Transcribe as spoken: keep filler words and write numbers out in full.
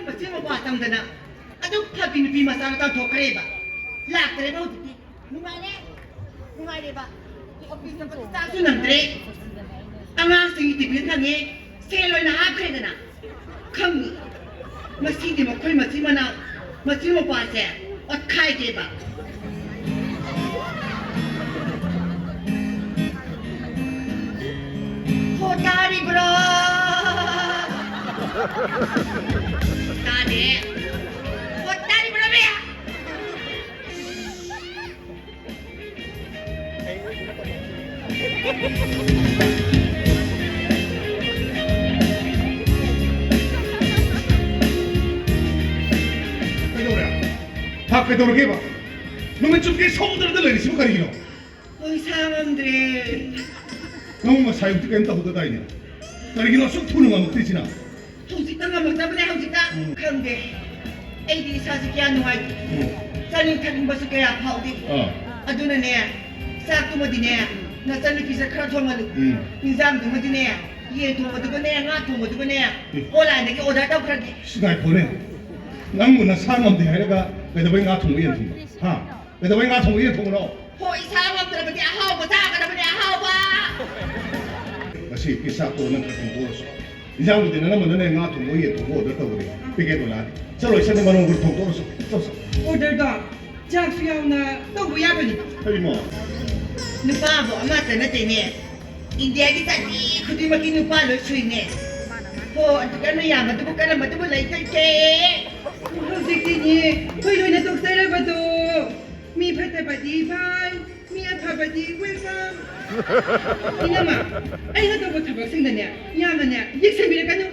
ꯃꯆꯤꯟ ꯃꯧꯄ꯭ꯋꯥ ꯇꯝꯗꯅ ꯑꯗꯨꯛ ꯐꯕꯤ ꯅꯨꯄꯤ ꯃꯆꯥꯗꯣ ꯇꯥꯟꯊꯣꯛꯈ꯭ꯔꯦꯕ꯫ ꯂꯥꯛꯇ꯭ꯔꯦꯕ ꯍꯧꯖꯤꯛꯇꯤ꯫ ꯅꯨꯡꯉꯥꯏꯔꯦ꯫ ꯅꯨꯡꯉꯥꯏꯔꯦꯕ꯫ ꯑꯣꯐꯤꯁ ꯆꯠꯄꯁꯨ ꯆꯥꯛꯁꯨ ꯅꯪꯗ꯭ꯔꯦ꯫ ꯑꯉꯥꯡꯁꯤꯡꯒꯤ ꯇꯤꯐꯤꯟ ꯊꯝꯉꯦ꯫ ꯁꯦꯜ ꯑꯣꯏꯅ ꯍꯥꯞꯈ꯭ꯔꯦꯗꯅ꯫ ꯈꯪꯉꯤ꯫ ꯉꯁꯤꯗꯤ ꯃꯈꯣꯏ ꯃꯆꯤꯟ ꯃꯅꯥꯎ, ꯃꯆꯤꯟ ꯃꯧꯄ꯭ꯋꯥꯁꯦ ꯑꯣꯠꯈꯥꯏꯒꯦꯕ꯫ ꯍꯣ ꯇꯥꯔꯤꯕ꯭ꯔꯣ? ꯇꯥꯗꯦ꯫ ꯍꯣ ꯇꯥꯔꯤꯕ꯭ꯔꯣ ꯃꯌꯥꯝ? ꯀꯩꯗꯧꯔꯦ? ꯍꯥ, ꯀꯩꯗꯧꯔꯒꯦꯕ? ꯅꯨꯃꯤꯠ ꯆꯨꯞꯀꯦ ꯁꯣꯝꯗꯅꯗ ꯂꯩꯔꯤꯁꯤꯕꯨ ꯀꯔꯤꯒꯤꯅꯣ? ꯑꯩ ꯁꯥ ꯉꯝꯗ꯭ꯔꯦ꯫ ꯅꯪ ꯉꯁꯥꯏ ꯑꯌꯨꯛꯇꯤ ꯀꯩꯝ ꯇꯧꯍꯧꯗꯗꯥꯏꯅꯦ? ꯀꯔꯤꯒꯤꯅꯣ ꯑꯁꯨꯛ ꯊꯨꯅ ꯉꯝꯃꯛꯇ꯭ꯔꯤꯁꯤꯅ? ꯍꯧꯖꯤꯛꯇ ꯉꯝꯃꯛꯇꯕꯅꯦ, ꯍꯧꯖꯤꯛꯇ꯫ ꯎꯝ꯫ ꯈꯪꯗꯦ꯫ ꯑꯩꯗꯤ ꯏꯁꯥꯁꯦ ꯀꯌꯥ ꯅꯨꯡꯉꯥꯏꯇꯦ꯫ ꯎꯝ꯫ ꯆꯥꯅꯤꯡ ꯊꯛꯅꯤꯡꯕꯁꯨ ꯀꯌꯥ ꯐꯥꯎꯗꯦ꯫ ꯑꯥ꯫ ꯑꯗꯨꯅꯅꯦ, ꯆꯥꯛꯇꯨꯃꯗꯤꯅꯦ, ꯅꯆꯟꯅꯨꯄꯤꯁꯦ ꯈꯔ ꯊꯣꯡꯍꯜꯂꯨ꯫ ꯎꯝ꯫ ꯏꯟꯖꯥꯡꯗꯨꯃꯗꯤꯅꯦ, ꯌꯦꯟ ꯊꯣꯡꯕꯗꯨꯒꯅꯦ, ꯉꯥ ꯊꯣꯡꯕꯗꯨꯒꯅꯦ, ꯑꯦ꯫ ꯑꯣꯟꯂꯥꯏꯟꯗꯒꯤ ꯑꯣꯔꯗꯔ ꯇꯧꯈ꯭ꯔꯒꯦ꯫ ꯁꯤ ꯉꯥꯏꯈꯣꯅꯦ꯫ ꯅꯪꯕꯨ ꯅꯁꯥ ꯉꯝꯗꯦ ꯍꯥꯏꯔꯒ ꯀꯩꯗꯧꯕꯩ ꯉꯥ ꯊꯣꯡꯕ ꯌꯦꯟ ꯊꯣꯡꯕ? ꯍꯥ? ꯀꯩꯗꯧꯕꯩ ꯉꯥ ꯊꯣꯡꯕ ꯌꯦꯟ ꯊꯣꯡꯕꯅꯣ? ꯍꯣ, ꯏꯁꯥ ꯉꯝꯗ꯭ꯔꯕꯗꯤ ꯑꯍꯥꯎꯕ ꯆꯥꯒꯗꯕꯅꯦ, ꯑꯍꯥꯎꯕ! ꯉꯁꯤ ꯄꯤꯁꯥꯛꯇꯣ ꯅꯪ ꯈꯔ ꯊꯣꯡꯗꯣꯛꯑꯁꯨ꯫ ꯏꯟꯖꯥꯡꯕꯨꯗꯤ ꯅꯅꯝꯃꯅꯅꯦ ꯉꯥ ꯊꯣꯡꯕ ꯌꯦꯟ ꯊꯣꯡꯕ ꯑꯣꯔꯗꯔ ꯇꯧꯕꯅꯦ꯫ ꯄꯦꯀꯦꯠ ꯑꯣꯏꯅ ꯂꯥꯛꯑꯅꯤ꯫ ꯆꯠꯂꯣ, ꯏꯆꯟꯗꯤ ꯃꯔꯣꯡ ꯃꯔꯣꯡ ꯊꯣꯡꯗꯣꯛꯑꯁꯨ꯫ ꯆꯠꯂꯣ, ꯆꯠꯂꯣ꯫ ꯑꯣꯔꯗꯔꯗꯣ ꯆꯥꯛꯁꯨ ꯌꯥꯎꯅ ꯇꯧꯕ ꯌꯥꯕꯅꯤ꯫ ꯀꯔꯤꯃꯣ? ꯅꯨꯄꯥꯕꯨ ꯑꯃꯠꯇ ꯅꯠꯇꯦꯅꯦ꯫ ꯏꯟꯗꯤꯌꯥꯒꯤ ꯆꯍꯤ ꯈꯨꯗꯤꯡꯃꯛꯀꯤ ꯅꯨꯄꯥ ꯂꯣꯏ ꯁꯨꯏꯅꯦ꯫ ꯍꯣ, ꯑꯗꯨꯒ ꯅꯌꯥꯝꯕꯗꯨꯕꯨ ꯀꯔꯝꯕꯗꯨꯕꯨ ꯂꯩꯊꯣꯛꯀꯦ? ꯍꯧꯖꯤꯛꯇꯤꯅꯦ, ꯑꯩꯈꯣꯏ ꯂꯣꯏꯅ ꯇꯣꯛꯆꯔꯕꯗꯣ꯫ ꯃꯤ ꯐꯠꯇꯕꯗꯤ ꯐꯥꯏ, ꯃꯤ ꯑꯐꯕꯗꯤ welcome꯫ ꯏꯅꯝꯃ, ꯑꯩꯅ ꯇꯧꯕ ꯊꯕꯛꯁꯤꯡꯗꯅꯦ, ꯌꯥꯝꯅꯅꯦ, ꯌꯦꯡꯁꯤꯟꯕꯤꯔꯛꯀꯅꯨ꯫